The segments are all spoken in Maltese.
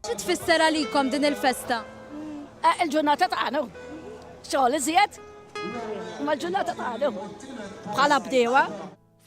Xi tfisser għalikom din il-festa? Eh, il-ġurnata tagħna. Xogħol iżjed, ma l-ġurnata tagħna. Bħala bdiewa.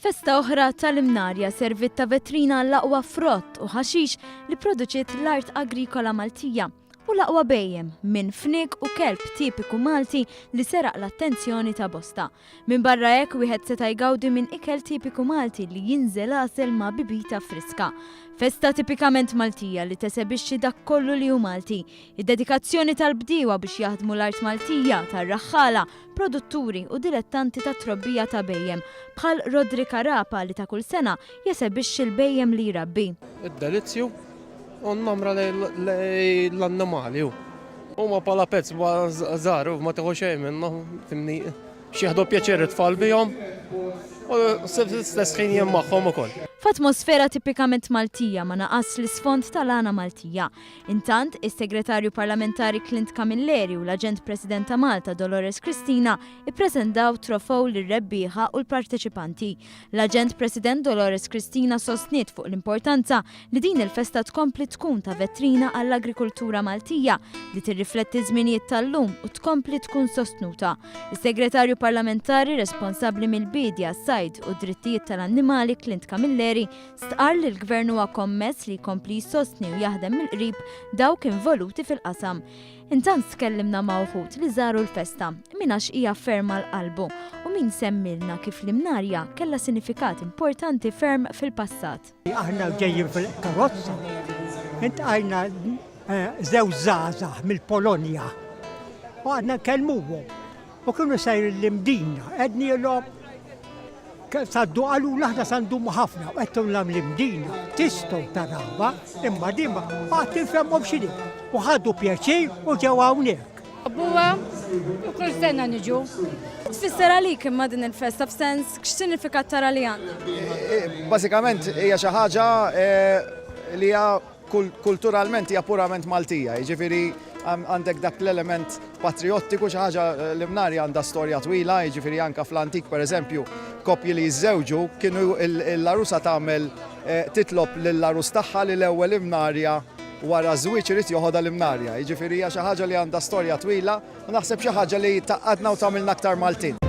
Festa oħra tal-Imnarja serviet ta' vetrina għall-aqwa frott u ħaxix li pproduċiet l-art agrikola Maltija u l-aqwa bhejjem minn fniek u kelb tipiku Malti li seraq l-attenzjoni ta' bosta. Minbarra hekk wieħed seta' jgawdi minn ikel tipiku Malti li jinżel għasel ma' bibita friska. Festa tipikament Maltija li tesebixxi dak kollu li hu Malti, id-dedikazzjoni tal-bdiewa biex jaħdmu l-art Maltija, tar-raħħala, produtturi u dilettanti tat-trobbija ta' bhejjem, bħal Roderick Arapa li ta' kull sena jesebixxi l-bhejjem li jrabbi. Id-delizzju u n-namra lejn l-annimali hu. Huma bħala pets żgħar u ma tieħu xejn minnhom, fimni, x'jieħdu pjaċir it-tfal bihom u fl-istess ħin jien magħhom ukoll. F'atmosfera tipikament Maltija ma naqasx l-isfond tal-għana Maltija. Intant, is-Segretarju Parlamentari Clint Camilleri u l-Aġent President ta' Malta Dolores Cristina ippreżendaw trofew lir-rebbieħa u l-parteċipanti. L-Aġent President Dolores Cristina sostniet fuq l-importanza li din il-festa tkompli tkun ta' vetrina għall-agrikultura Maltija li tirrifletti ż-żminijiet tal-lum u tkompli tkun sostnuta. Is-Segretarju Parlamentari responsabbli mill-Biedja, s-Sajd u d-Drittijiet tal-Annimali Clint Camilleri stqarr li l-Gvern huwa kommess li jkompli jsostni u jaħdem mill-qrib dawk involuti fil-qasam. Intant tkellimna ma' uħud li żaru l-festa, min għax hija ferm għal qalbu u min semmilna kif l-Imnarja kellha sinifikat importanti ferm fil-passat. Aħna ġejjin fil-karozza, intqajna eh, żewġ żgħażagħ mill-Polonja. U għadna nkellmuhom. U kienu sejrin l-Imdina, għednielhom saddu qalu aħna sandumu ħafna, u għedtu l-Imdina, tistgħu tarawha, imma din ma qatt infhemhom x'inhi. U ħadu pjaċir u ġew hawnhekk. Buwa, u kull sena niġu. Tfisser għalik imma din il-festa f'sens x'sinifikat tara li għandha? Bażikament hija xi ħaġa li hija kulturalment hija purament Maltija, jiġifieri għandek dak l-element patriottiku xi ħaġa l-Imnarja għandha storja twila, jiġifieri anke fl-antik pereżempju koppji li jiżżewġu kienu l-għarusa tagħmel titlob lill-għarus tagħha li l-ewwel Imnarja wara ż-żwieġ irid joħodha l-Imnarja. Jiġifieri hija xi ħaġa li għandha storja twila u naħseb xi ħaġa li tgħaqqadna u tagħmilna aktar Maltin.